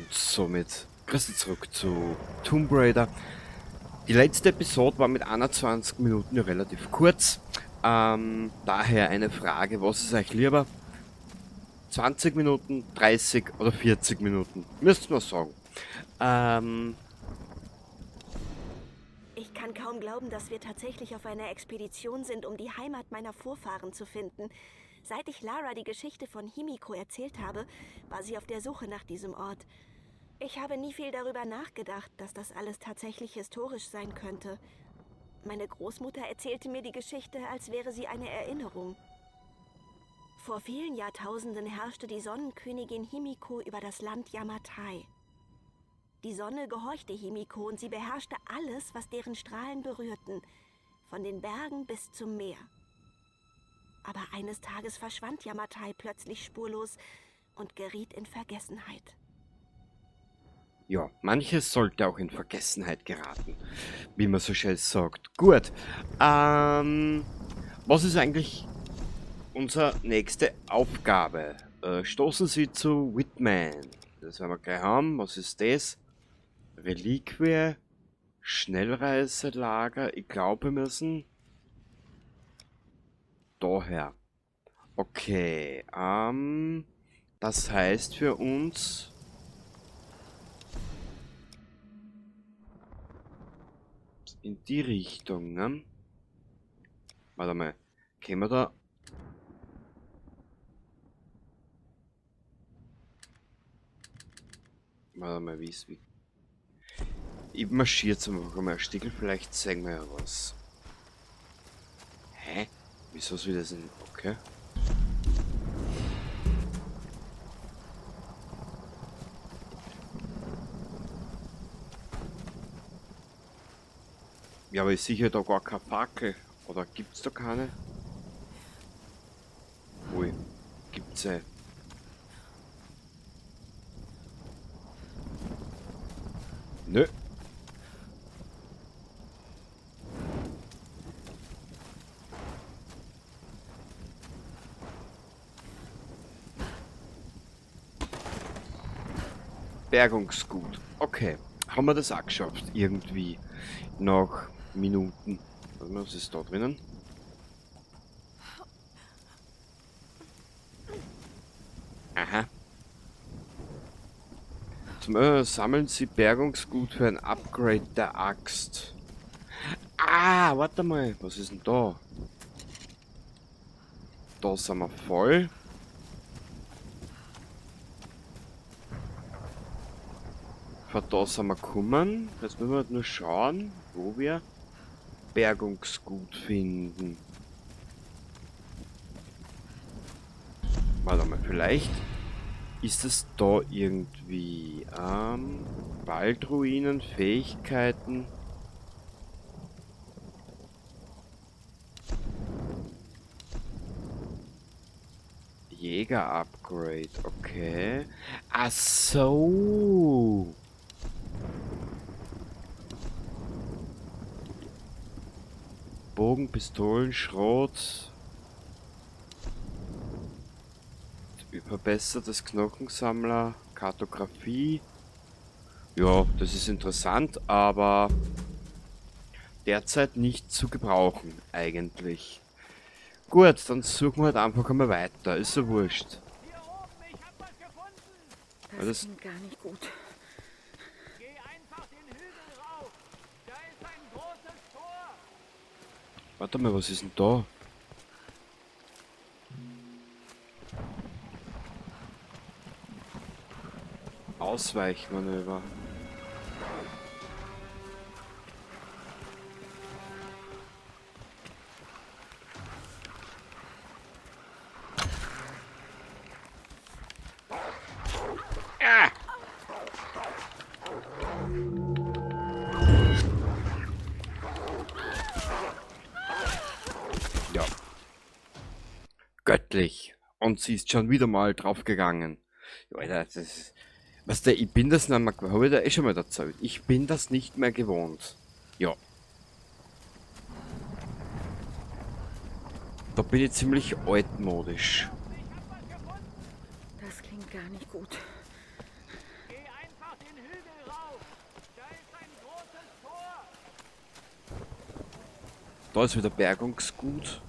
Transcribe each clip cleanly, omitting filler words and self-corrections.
Und somit grüß dich zurück zu Tomb Raider. Die letzte Episode war mit 21 Minuten ja relativ kurz. Daher eine Frage, was ist euch lieber? 20 Minuten, 30 oder 40 Minuten? Müsst ihr mal sagen. Ich kann kaum glauben, dass wir tatsächlich auf einer Expedition sind, um die Heimat meiner Vorfahren zu finden. Seit ich Lara die Geschichte von Himiko erzählt habe, war sie auf der Suche nach diesem Ort. Ich habe nie viel darüber nachgedacht, dass das alles tatsächlich historisch sein könnte. Meine Großmutter erzählte mir die Geschichte, als wäre sie eine Erinnerung. Vor vielen Jahrtausenden herrschte die Sonnenkönigin Himiko über das Land Yamatai. Die Sonne gehorchte Himiko und sie beherrschte alles, was deren Strahlen berührten, von den Bergen bis zum Meer. Aber eines Tages verschwand Yamatai plötzlich spurlos und geriet in Vergessenheit. Ja, manches sollte auch in Vergessenheit geraten, wie man so schön sagt. Gut, was ist eigentlich unsere nächste Aufgabe? Stoßen Sie zu Whitman. Das werden wir gleich haben. Was ist das? Reliquie, Schnellreiselager. Ich glaube, wir müssen daher. Okay, das heißt für uns... in die Richtung, ne? Warte mal, können wir da... Warte mal, wie ist... Wie... Ich marschiere jetzt einfach mal ein Stück, vielleicht sehen wir ja was. Hä? Wieso soll das denn... Okay. Ja, aber ich sehe ja da gar keine Fackel. Oder gibt's da keine? Ui, gibt's ja. Nö. Bergungsgut. Okay. Haben wir das auch geschafft? Irgendwie. Nach Minuten. Warte mal, was ist da drinnen? Aha. Zum sammeln Sie Bergungsgut für ein Upgrade der Axt. Ah, warte mal. Was ist denn da? Da sind wir voll. Von da sind wir gekommen. Jetzt müssen wir halt nur schauen, wo wir Bergungsgut finden. Warte mal, vielleicht ist es da irgendwie. Waldruinen, Fähigkeiten. Jäger-Upgrade, okay. Ach so. Bogen, Pistolen, Schrot. Verbessertes Knochensammler, Kartografie. Ja, das ist interessant, aber derzeit nicht zu gebrauchen eigentlich. Gut, dann suchen wir halt einfach einmal weiter. Ist ja wurscht. Hier oben, ich hab was gefunden. Das Alles klingt gar nicht gut. Geh einfach den Hügel rauf. Da ist ein großes Tor. Warte mal, was ist denn da? Ausweichmanöver. Ah! Ja. Göttlich. Und sie ist schon wieder mal draufgegangen. Ja, Alter, das ist... Weißt du, ich bin das nicht mehr gewohnt. Hab ich da eh schon mal erzählt. Ich bin das nicht mehr gewohnt. Ja. Da bin ich ziemlich altmodisch. Das klingt gar nicht gut. Geh einfach Da ist wieder Bergungsgut.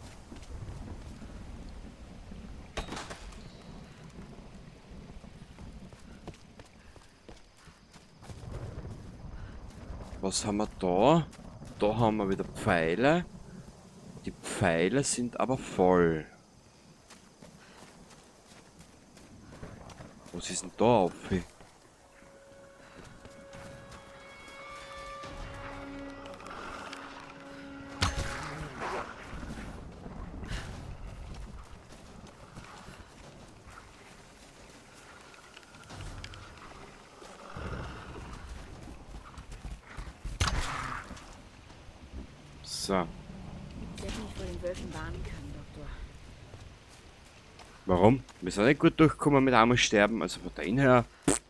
Was haben wir da? Da haben wir wieder Pfeile. Die Pfeile sind aber voll. Was ist denn da auf? So. Sie hätten mich vor den Wölfen warnen können, Doktor. Warum? Wir sind nicht gut durchgekommen mit einmal sterben, also von dem her. Pff,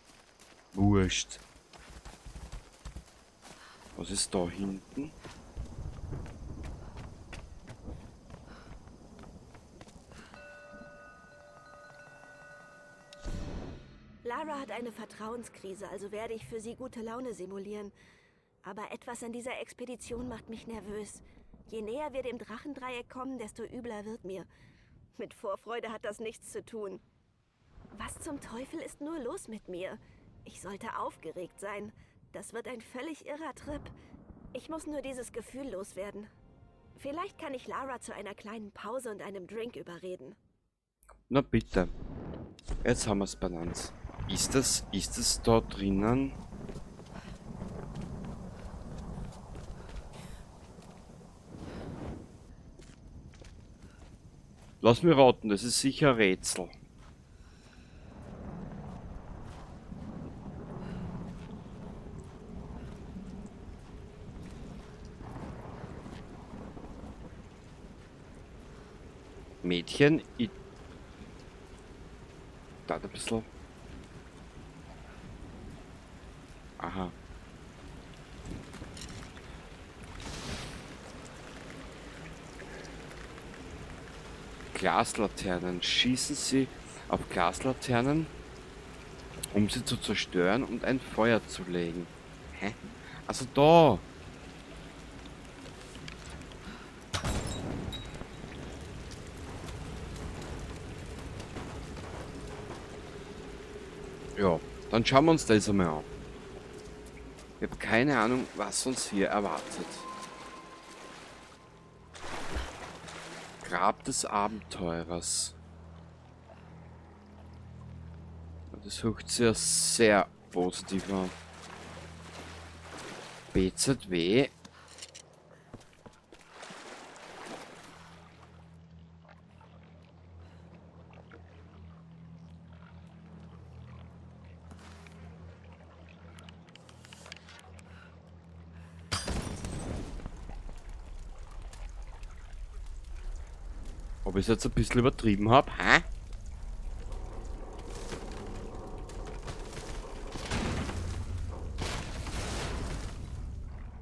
wurscht. Was ist da hinten? Lara hat eine Vertrauenskrise, also werde ich für sie gute Laune simulieren. Aber etwas an dieser Expedition macht mich nervös. Je näher wir dem Drachendreieck kommen, desto übler wird mir. Mit Vorfreude hat das nichts zu tun. Was zum Teufel ist nur los mit mir? Ich sollte aufgeregt sein. Das wird ein völlig irrer Trip. Ich muss nur dieses Gefühl loswerden. Vielleicht kann ich Lara zu einer kleinen Pause und einem Drink überreden. Na bitte. Jetzt haben wir's benannt. Ist das da drinnen? Lass mich raten, das ist sicher ein Rätsel. Mädchen, ich... Da ein bisschen... Aha. Glaslaternen. Schießen Sie auf Glaslaternen, um sie zu zerstören und ein Feuer zu legen. Hä? Also da! Ja, dann schauen wir uns das einmal an. Ich hab keine Ahnung, was uns hier erwartet. Grab des Abenteurers. Das hört sich ja sehr positiv an. BZW. Ob ich es jetzt ein bisschen übertrieben hab? Hä?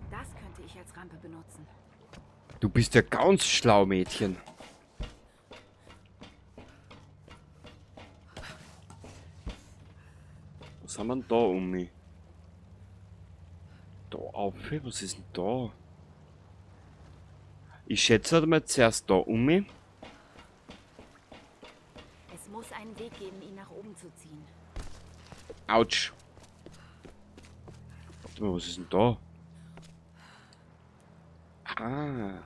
Das könnte ich als Rampe benutzen. Du bist ja ganz schlau, Mädchen. Was haben wir denn da um mich? Da auf? Was ist denn da? Ich schätze halt mal zuerst da um mich. Es muss einen Weg geben, ihn nach oben zu ziehen. Autsch. Warte mal, was ist denn da? Ah.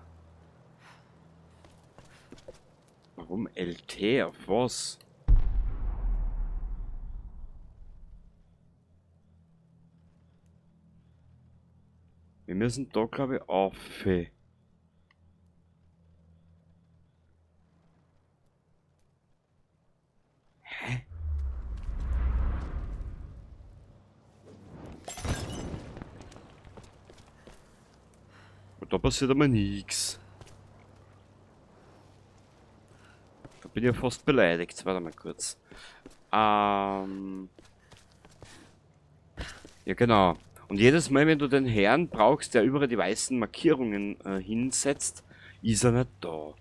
Warum LT? Auf was? Wir müssen da, glaub ich, auf. Hä? Und da passiert aber nix. Da bin ich ja fast beleidigt. Warte mal kurz. Ja, genau. Und jedes Mal, wenn du den Herrn brauchst, der überall die weißen Markierungen hinsetzt, ist er nicht da.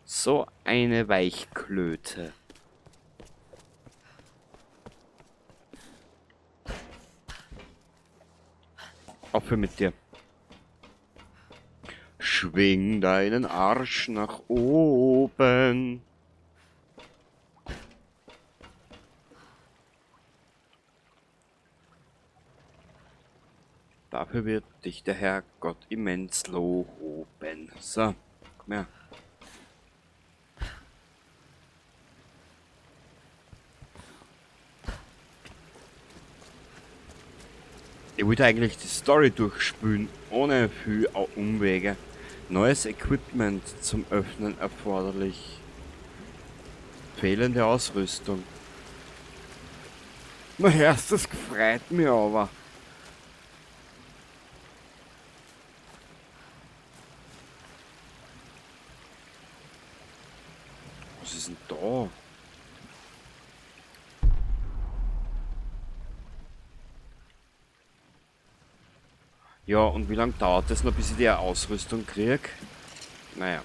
So eine Weichklöte. Aufhör mit dir. Schwing deinen Arsch nach oben. Dafür wird dich der Herrgott immens loben. So, komm her. Ich wollte eigentlich die Story durchspülen, ohne viel Umwege. Neues Equipment zum Öffnen erforderlich. Fehlende Ausrüstung. Na erst, das freut mich aber. Was ist denn da? Ja, und wie lange dauert das noch, bis ich die Ausrüstung krieg? Naja.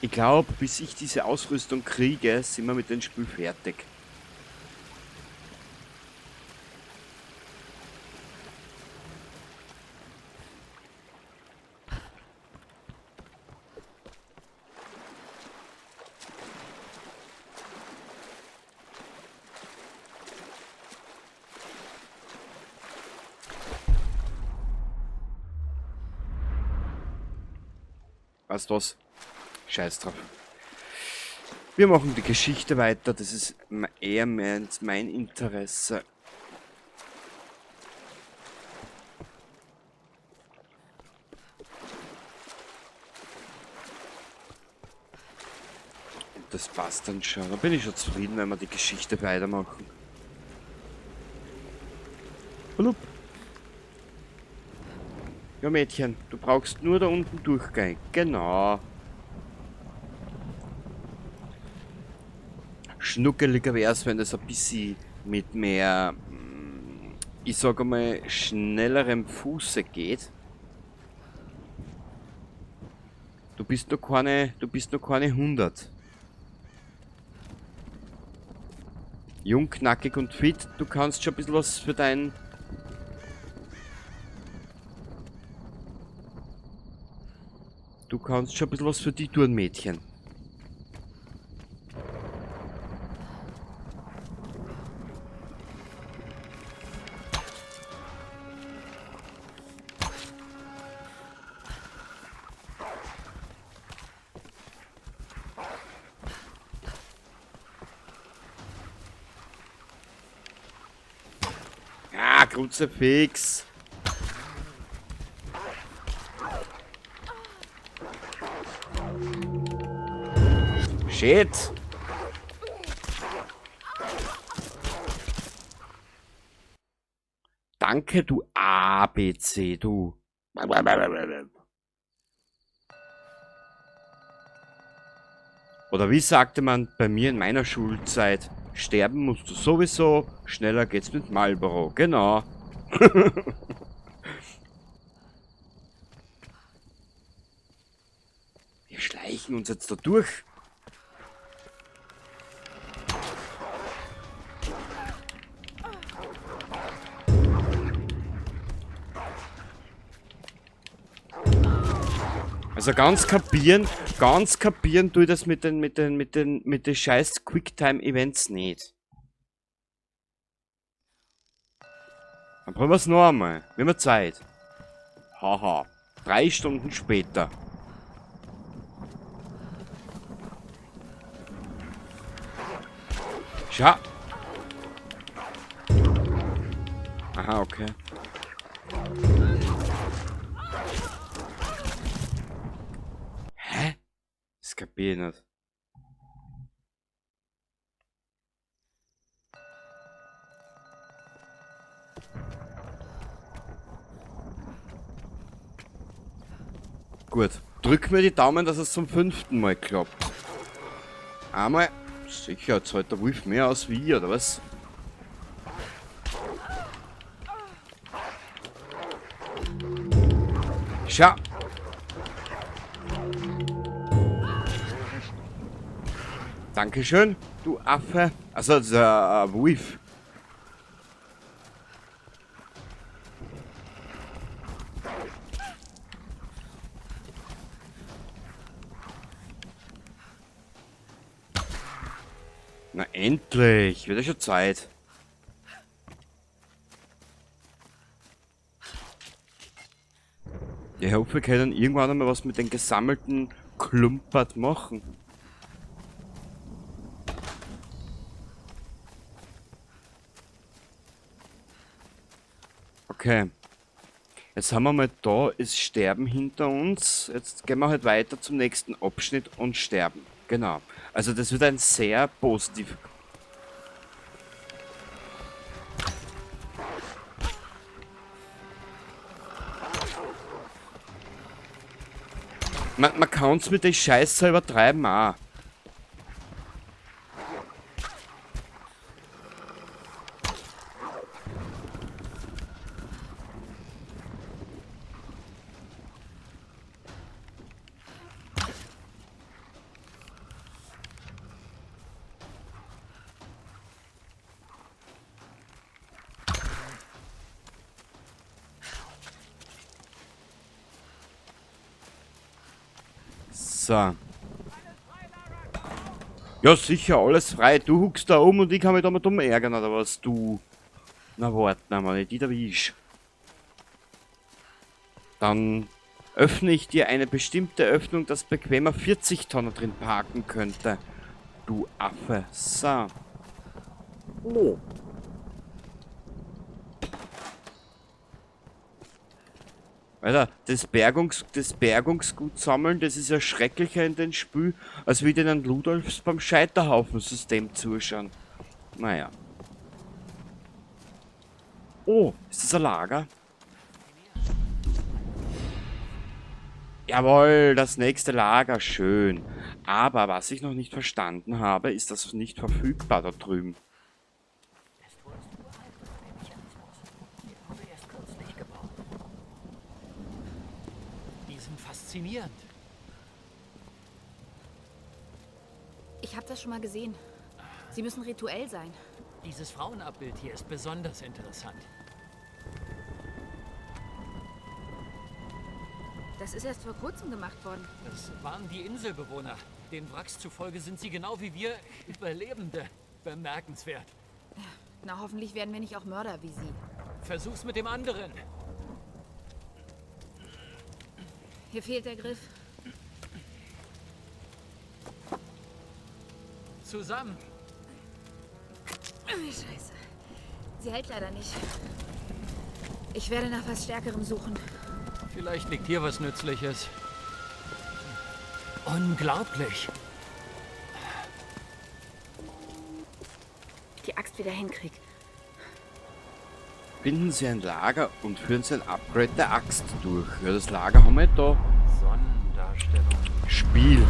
Ich glaub, bis ich diese Ausrüstung kriege, sind wir mit dem Spiel fertig. Weißt du was? Scheiß drauf. Wir machen die Geschichte weiter. Das ist eher mein Interesse. Und das passt dann schon. Da bin ich schon zufrieden, wenn wir die Geschichte weitermachen. Blub. Ja, Mädchen, du brauchst nur da unten durchgehen. Genau. Schnuckeliger wär's, wenn das ein bisschen mit mehr, ich sag einmal, schnellerem Fuße geht. Du bist noch keine, du bist noch keine 100. Jung, knackig und fit, du kannst schon ein bisschen was für dein... Du kannst schon ein bisschen was für die tun, Mädchen. Ah, Kruzifix. Shit. Danke, du ABC, du. Oder wie sagte man bei mir in meiner Schulzeit? Sterben musst du sowieso, schneller geht's mit Marlboro. Genau. Wir schleichen uns jetzt da durch. Also ganz kapieren tue ich das mit den scheiß Quicktime-Events nicht. Dann probieren wir's noch einmal. Wir haben Zeit. Haha. 3 Stunden später. Schau. Aha, okay. Hä? Das kapier ich nicht. Gut. Drück mir die Daumen, dass es zum 5. Mal klappt. Einmal. Sicher, jetzt zahlt der Wolf mehr aus wie ich, oder was? Schau. Dankeschön, du Affe. Also, der Wolf. Na endlich! Wird ja schon Zeit. Ich hoffe, wir können irgendwann einmal was mit den gesammelten Klumpert machen. Okay. Jetzt haben wir mal da, ist Sterben hinter uns. Jetzt gehen wir halt weiter zum nächsten Abschnitt und sterben. Genau. Also das wird ein sehr positiv. Man kann es mit der Scheiße übertreiben auch. So. Ja, sicher, alles frei. Du huckst da um und ich kann mich da mal dumm ärgern, oder was? Du. Na, warte mal, wenn ich die da erwisch. Dann öffne ich dir eine bestimmte Öffnung, dass bequemer 40 Tonnen drin parken könnte. Du Affe. So. Oh. Alter, das Bergungsgut sammeln, das ist ja schrecklicher in den Spiel, als wie den Ludolfs beim Scheiterhaufensystem zuschauen. Naja. Oh, ist das ein Lager? Jawohl, das nächste Lager, schön. Aber was ich noch nicht verstanden habe, ist das nicht verfügbar da drüben. Das Tor ist uralt, der Mechanismus. Der wurde erst kürzlich gebaut. Die sind faszinierend. Ich habe das schon mal gesehen. Sie müssen rituell sein. Dieses Frauenabbild hier ist besonders interessant. Das ist erst vor kurzem gemacht worden. Das waren die Inselbewohner. Den Wracks zufolge sind sie genau wie wir Überlebende. Bemerkenswert. Na, hoffentlich werden wir nicht auch Mörder wie sie. Versuch's mit dem anderen. Hier fehlt der Griff. Zusammen. Oh, Scheiße. Sie hält leider nicht. Ich werde nach was Stärkerem suchen. Vielleicht liegt hier was Nützliches. Unglaublich. Die Axt wieder hinkrieg. Finden Sie ein Lager und führen Sie ein Upgrade der Axt durch. Ja, das Lager haben wir da. Sonnendarstellung. Spiel.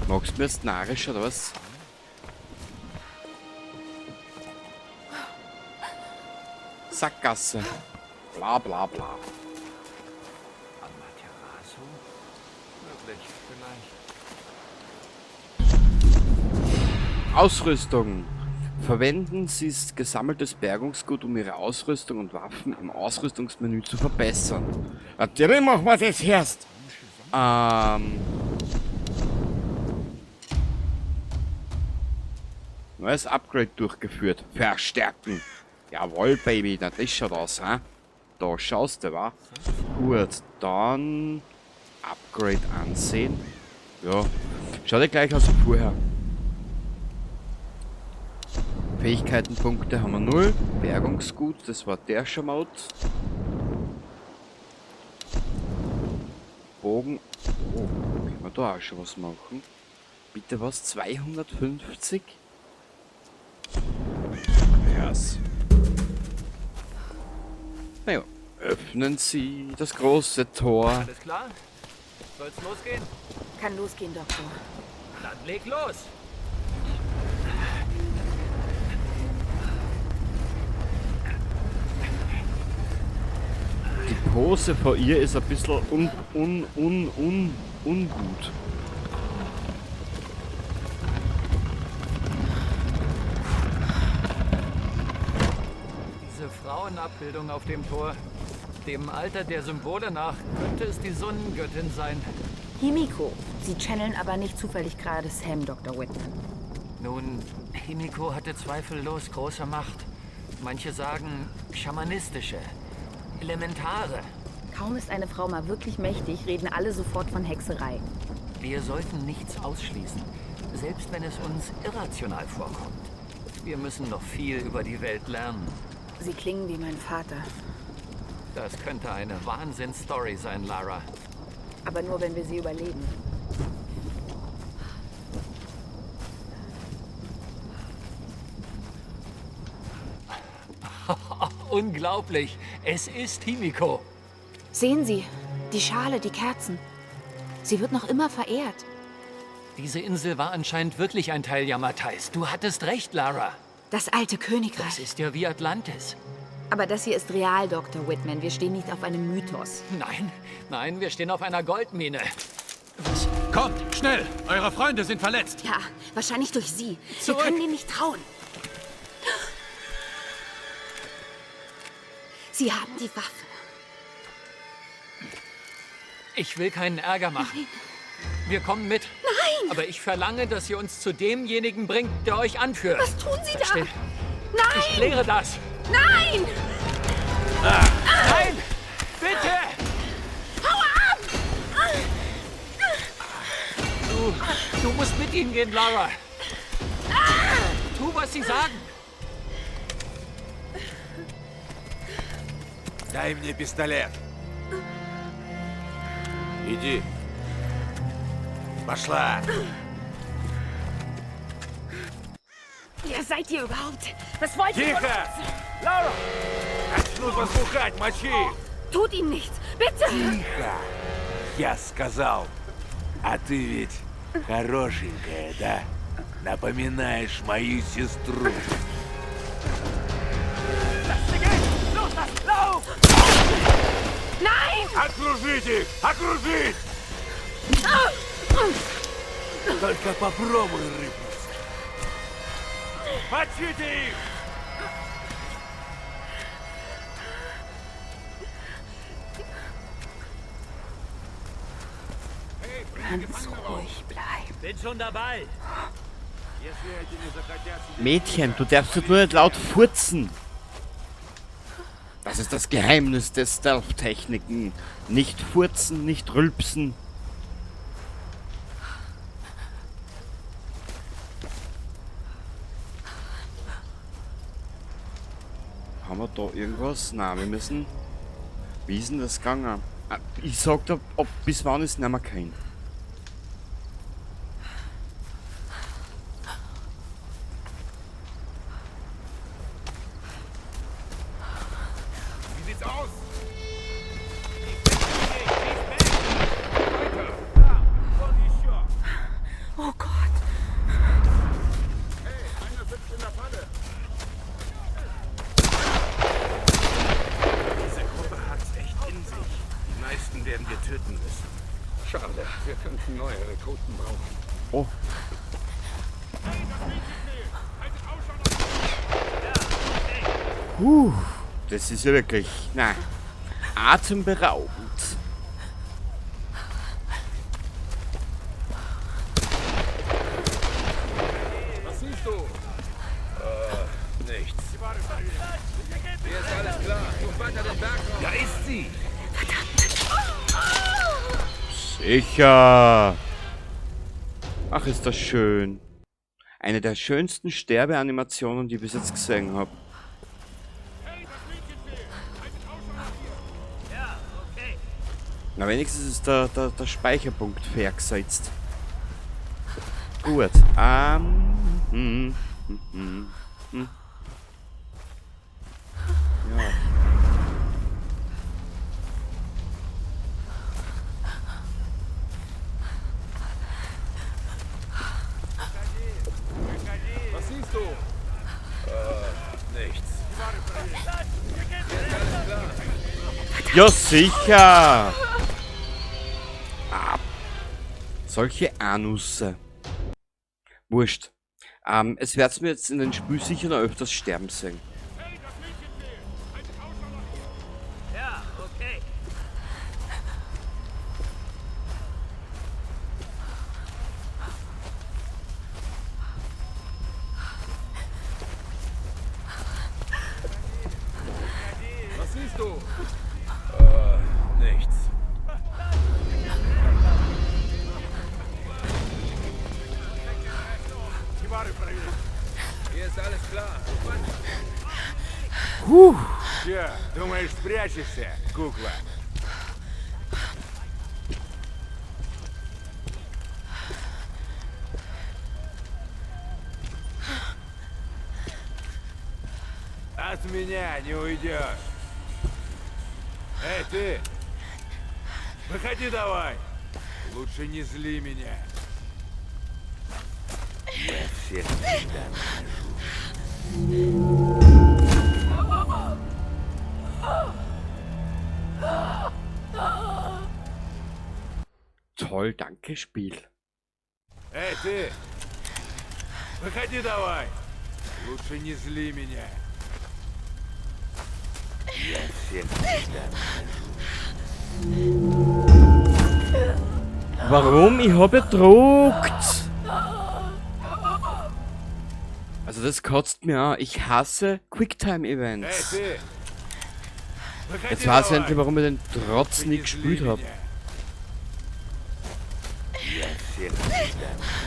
Magst du mir jetzt narrisch oder was? Sackgasse. Bla bla bla. Amaterasu? Möglich, vielleicht. Ausrüstung. Verwenden Sie gesammeltes Bergungsgut, um Ihre Ausrüstung und Waffen im Ausrüstungsmenü zu verbessern. Natürlich machen wir das erst. Neues Upgrade durchgeführt. Verstärken. Jawohl, Baby. Na, das schaut aus, hä? Da schaust du, wa? Gut, dann Upgrade ansehen. Ja, schaut ja gleich aus wie vorher. Fähigkeitenpunkte haben wir 0. Bergungsgut, das war der Schamot. Bogen. Oh, können wir da auch schon was machen? Bitte was? 250? Yes. Naja, öffnen Sie das große Tor. Alles klar? Soll's losgehen? Kann losgehen, Doktor. Dann leg los! Die Pose vor ihr ist ein bisschen ungut. Diese Frauenabbildung auf dem Tor, dem Alter der Symbole nach, könnte es die Sonnengöttin sein. Himiko. Sie channeln aber nicht zufällig gerade Sam, Dr. Whitman. Nun, Himiko hatte zweifellos große Macht. Manche sagen schamanistische, elementare. Kaum ist eine Frau mal wirklich mächtig, reden alle sofort von Hexerei. Wir sollten nichts ausschließen, selbst wenn es uns irrational vorkommt. Wir müssen noch viel über die Welt lernen. Sie klingen wie mein Vater. Das könnte eine Wahnsinnsstory sein, Lara. Aber nur, wenn wir sie überleben. Unglaublich. Es ist Himiko. Sehen Sie, die Schale, die Kerzen. Sie wird noch immer verehrt. Diese Insel war anscheinend wirklich ein Teil Yamatais. Du hattest recht, Lara. Das alte Königreich. Das ist ja wie Atlantis. Aber das hier ist real, Dr. Whitman. Wir stehen nicht auf einem Mythos. Nein, nein, wir stehen auf einer Goldmine. Was? Kommt, schnell! Eure Freunde sind verletzt. Ja, wahrscheinlich durch sie. Zurück. Wir können ihnen nicht trauen. Sie haben die Waffe. Ich will keinen Ärger machen. Wir kommen mit. Nein! Aber ich verlange, dass ihr uns zu demjenigen bringt, der euch anführt. Was tun Sie da? Still. Nein! Ich kläre das. Nein! Nein! Bitte! Hau ab! Du musst mit ihnen gehen, Lara. Tu, was sie sagen. Дай мне пистолет. Иди. Пошла. Wer seid ihr überhaupt? Was wollt ihr von Тихо! uns? Лара! Начнут вас бухать, мочи! Tut ihnen nichts! Bitte! Тихо! Я сказал. А ты ведь хорошенькая, да? Напоминаешь мою сестру. Nein! Окружить их! Окружить! Только попробуй рыпнуться. Мочите их! Ganz ruhig bleiben. Bin schon dabei. Если эти не захотят сидеть... Mädchen, du darfst doch nur nicht laut furzen. Das ist das Geheimnis der Stealth-Techniken. Nicht furzen, nicht rülpsen. Haben wir da irgendwas? Nein, wir müssen... Wie ist denn das gegangen? Ah, ich sag da, ob bis wann ist nicht mehr kein. Wie sieht's aus? Weiter! Там! Вон еще! Oh Gott. Hey, einer sitzt in der Falle! Diese Gruppe hat's echt in sich. Die meisten werden wir töten müssen. Schade, wir könnten neue Rekruten brauchen. Oh, Puh, das ist ja wirklich, na, atemberaubend. Was siehst du? Nichts. Hier ist alles klar. Such weiter den Berg rauf. Da ist sie! Sicher. Ach, ist das schön. Eine der schönsten Sterbeanimationen, die ich bis jetzt gesehen habe. Na, wenigstens ist der Speicherpunkt fair gesetzt. Gut. Ja. Was siehst du? Nichts. Ja, sicher! Ah, solche Anusse. Wurscht. Es wird's mir jetzt in den Spiel sicher noch öfters sterben sehen. Ja, okay. Hier ist alles klar. Puh. Че, думаешь, спрячешься, кукла? От меня не уйдешь. Эй, ты! Выходи давай! Лучше не зли меня. Я всех всегда нахожу. Toll, danke, Spiel. Эй, ты! Выходи давай! Лучше не зли меня. Я всех всегда нахожу. Warum? Ich habe gedruckt! Also das kotzt mir an. Ich hasse Quicktime-Events. Эй, ты! Выходи Jetzt weiß ich давай! endlich, warum ich den Trotz Лучше nie не зли gespielt habe. меня. Я всех всегда нахожу.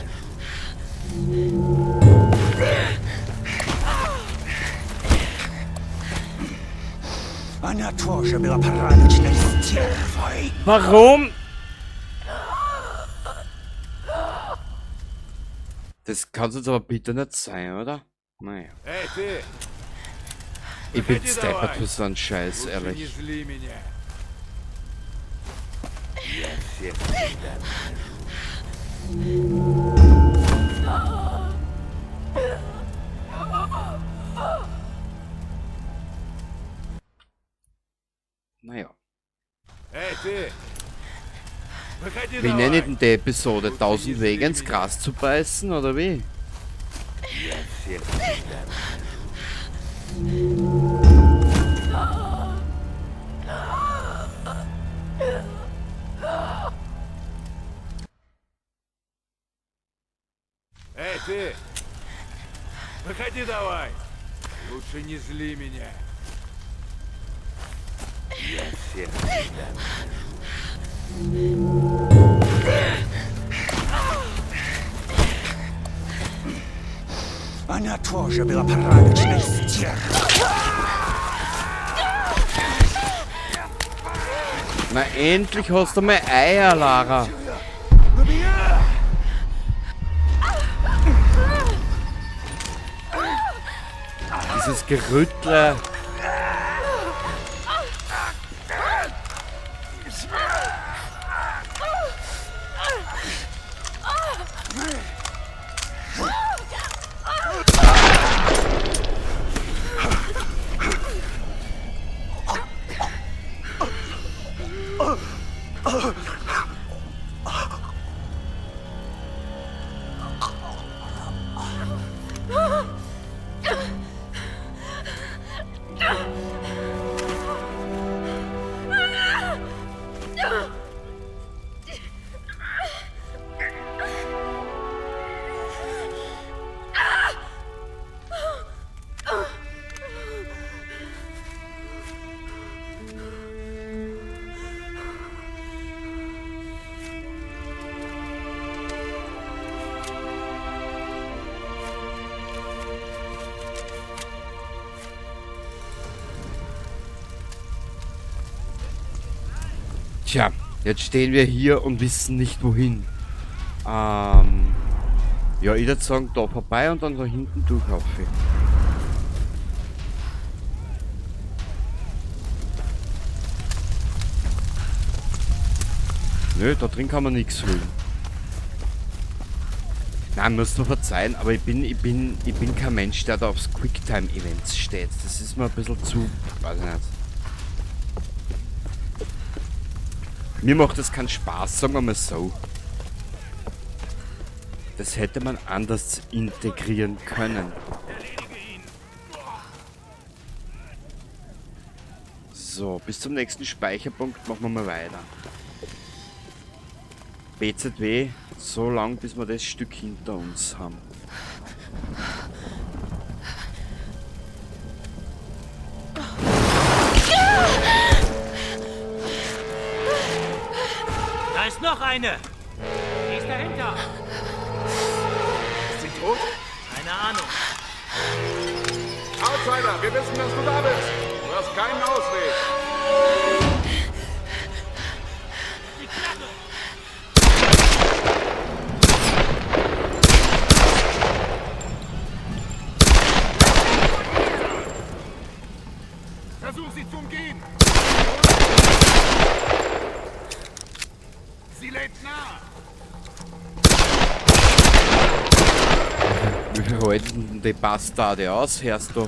Она тоже была порядочной стервой. Warum? Das kann's jetzt aber bitte nicht sein, oder? Naja. Эй, ты! Ich bin Выходи steppert давай! für so einen Scheiß, Лучше не ehrlich. зли меня. Я всех всегда нахожу. Naja. Эй, ты! Выходи Wie давай! nenne ich denn die Episode? Лучше не 1000 зли Wege ins меня. Gras zu beißen, oder wie? Я всех всегда нахожу. Эй, ты! Выходи давай! Лучше не зли меня. Я всех всегда нахожу. Она тоже была порядочной стервой. Na endlich hast du mal Eier, Lara. Dieses Gerüttle. Tja, jetzt stehen wir hier und wissen nicht wohin. Ja, ich würde sagen, da vorbei und dann da hinten durchlaufen. Nö, da drin kann man nichts holen. Nein, musst du verzeihen, aber ich bin kein Mensch, der da aufs Quicktime-Events steht. Das ist mir ein bisschen zu, weiß ich nicht. Mir macht das keinen Spaß, sagen wir mal so. Das hätte man anders integrieren können. So, bis zum nächsten Speicherpunkt machen wir mal weiter. BZW, so lang, bis wir das Stück hinter uns haben. Da ist noch eine! Die ist dahinter! Ist sie tot? Keine Ahnung. Outsider, wir wissen, dass du da bist. Du hast keinen Ausweg. Die Knarre! Versuch sie zu umgehen. Sie lädt nach. Wie halten denn die Bastarde aus, hörst du?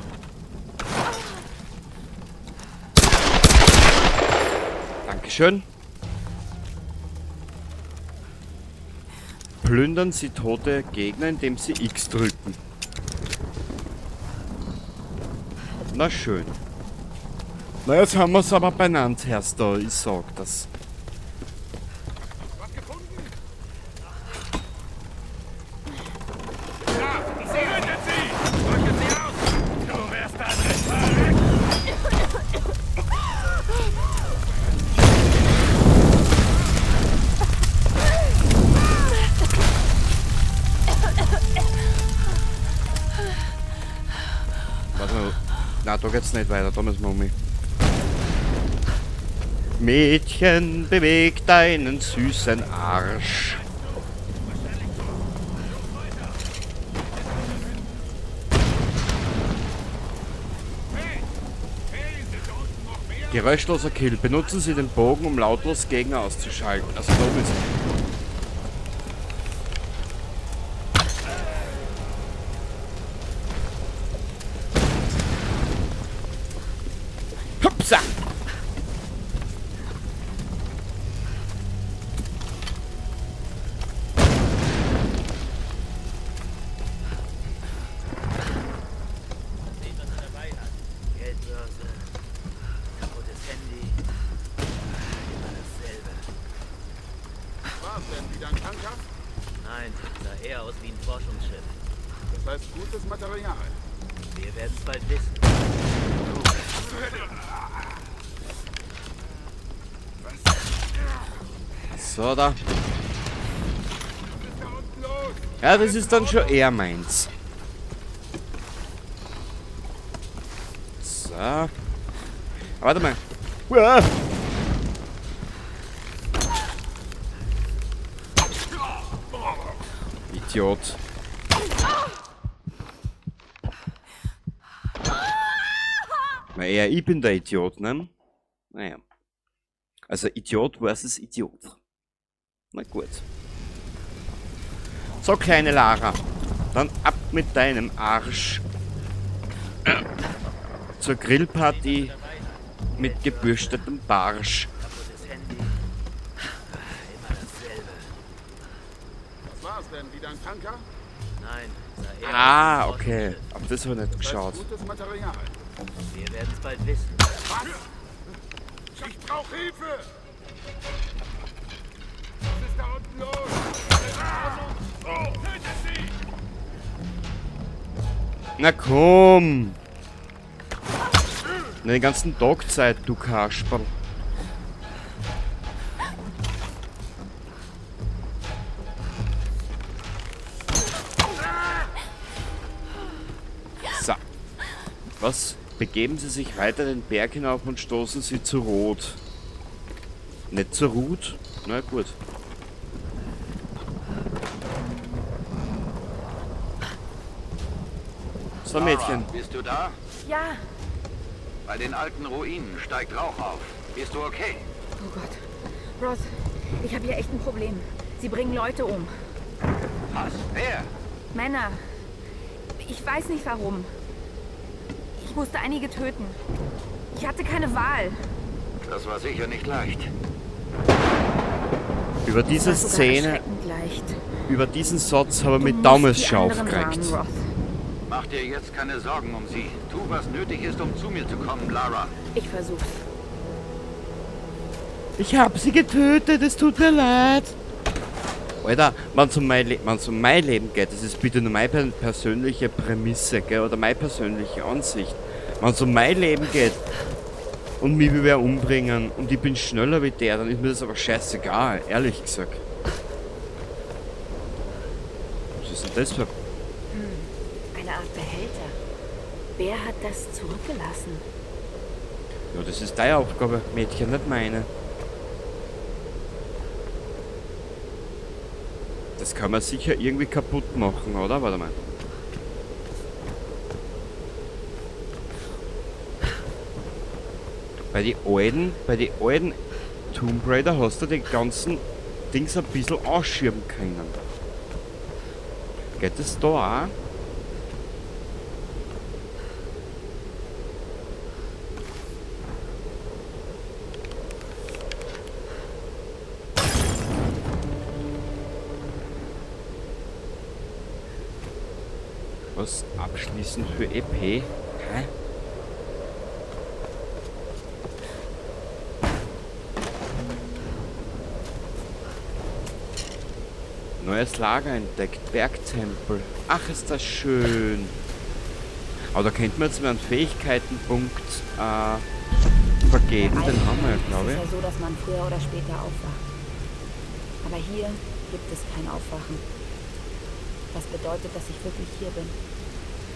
Dankeschön. Plündern Sie tote Gegner, indem Sie X drücken. Na schön. Na, jetzt haben wir's aber benannt, hörst du. Ich sag das. Was gefunden? Da, ich sehe. Tötet sie! Drücken sie aus! Du wirst da drin verrecken! Warte mal. Na, da geht's nicht weiter, da müssen wir um mich. Mädchen, beweg deinen süßen Arsch. Geräuschloser Kill. Benutzen Sie den Bogen, um lautlos Gegner auszuschalten. Also da oben ist... Hupsa! Sehen, was er dabei hat. Geldbörse, kaputtes Handy. Immer dasselbe. War's denn wieder ein Tanker? Nein, sah eher aus wie ein Forschungsschiff. Das heißt gutes Material. Wir werden es bald wissen. So, da. Ja, das ist dann schon eher meins. So. Warte mal. Uah. Idiot. Na eher ich bin der Idiot, ne? Naja. Also Idiot versus Idiot. Na gut. So, kleine Lara. Dann ab mit deinem Arsch. Zur Grillparty mit gebürstetem Barsch. Kaputtes Handy. Immer dasselbe. Was war's denn? Wieder ein Tanker? Nein, sah eher Ah, aus wie ein okay. Forschungsschiff. Auf das habe ich nicht Das geschaut. heißt gutes Material. Wir werden es bald wissen. Was? Ich brauche Hilfe! Was ist da unten los? Oh, tötet sie! Na komm! Na, den ganzen Tag Zeit, du Kasperl. So. Was? Begeben Sie sich weiter den Berg hinauf und stoßen Sie zu Rot. Nicht zu Ruth? Na gut. So, Mädchen. Lara, bist du da? Ja. Bei den alten Ruinen steigt Rauch auf. Bist du okay? Oh Gott. Roth, ich habe hier echt ein Problem. Sie bringen Leute um. Was? Wer? Männer. Ich weiß nicht warum. Ich musste einige töten. Ich hatte keine Wahl. Das war sicher nicht leicht. Über diese Das war sogar Szene, erschreckend leicht. über diesen Satz habe ich Du mit musst Daumenschau die anderen aufgeregt. warnen, Roth. Mach dir jetzt keine Sorgen um sie. Tu, was nötig ist, um zu mir zu kommen, Lara. Ich versuch's. Ich hab sie getötet, es tut mir leid. Alter, wenn's um mein, wenn's um mein Leben geht, das ist bitte nur meine persönliche Prämisse, gell, oder meine persönliche Ansicht. Wenn's um mein Leben geht und mich will wer umbringen und ich bin schneller wie der, dann ist mir das aber scheißegal, ehrlich gesagt. Was ist denn das für... Eine Art Behälter. Wer hat das zurückgelassen? Ja, das ist deine Aufgabe, Mädchen, nicht meine. Das kann man sicher irgendwie kaputt machen, oder? Warte mal. Bei den alten Tomb Raider hast du die ganzen Dings ein bisschen ausschieben können. Geht das da auch? Was abschließen für EP? Hä? Neues Lager entdeckt, Bergtempel. Ach, ist das schön. Aber da könnte man jetzt mal einen Fähigkeitenpunkt vergeben. Den haben wir ja, glaube ich. Es ist ja so, dass man früher oder später aufwacht. Aber hier gibt es kein Aufwachen. Das bedeutet, dass ich wirklich hier bin.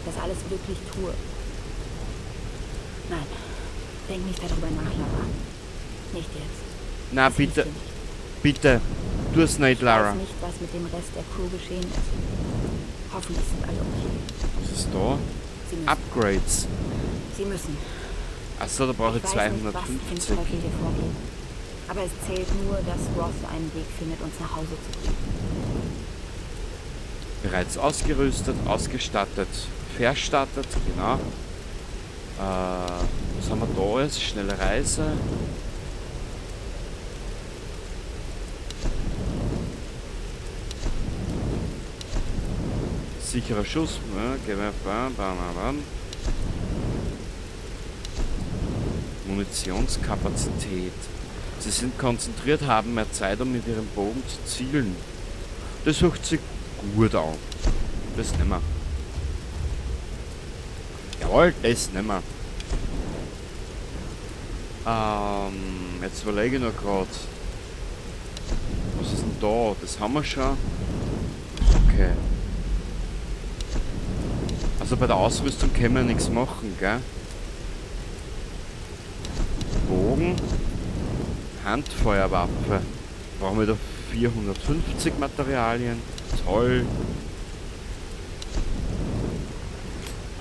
Dass alles wirklich tue. Nein, denk nicht darüber nach, Lara. Nicht jetzt. Na, Das bitte. hilft dir nicht. Bitte. Du es nicht, Lara. Ich weiß nicht, was mit dem Rest der Crew geschehen ist. Hoffentlich sind alle okay. Was ist da? Sie müssen. Upgrades. Sie müssen. Achso, da brauche ich Ich weiß nicht, was im 250. Teufel hier vorgeht. Aber es zählt nur, dass Roth einen Weg findet, uns nach Hause zu bringen. Bereits ausgerüstet, ausgestattet, verstattet, genau. Was haben wir da jetzt? Schnelle Reise. Sicherer Schuss. Ja, gehen wir. Bam, bam, bam, bam. Munitionskapazität. Sie sind konzentriert, haben mehr Zeit, um mit ihrem Bogen zu zielen. Das hört sich gut an. Das nehmen wir. Jawohl, das nehmen wir. Jetzt überlege ich noch grad. Was ist denn da? Das haben wir schon. Okay. Also bei der Ausrüstung können wir nichts machen, gell? Bogen. Handfeuerwaffe. Brauchen wir da 450 Materialien. Toll.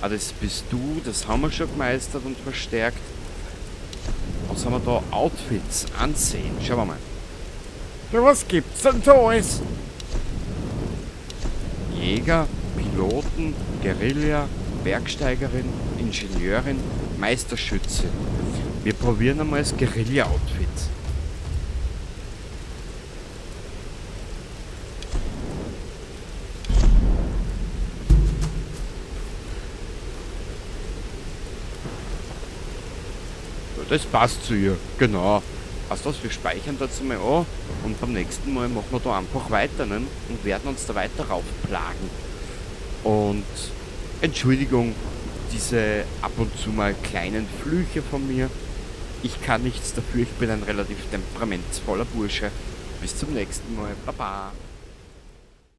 Ah, das bist du. Das haben wir schon gemeistert und verstärkt. Was haben wir da? Outfits. Ansehen. Schauen wir mal. Ja, was gibt's denn da alles? Jäger, Piloten, Guerilla, Bergsteigerin, Ingenieurin, Meisterschütze. Wir probieren einmal das Guerilla-Outfit. Ja, das passt zu ihr, genau. Weißt du was, wir speichern dazu mal an und beim nächsten Mal machen wir da einfach weiter, ne? Und werden uns da weiter raufplagen. Und Entschuldigung, diese ab und zu mal kleinen Flüche von mir. Ich kann nichts dafür, ich bin ein relativ temperamentsvoller Bursche. Bis zum nächsten Mal. Baba.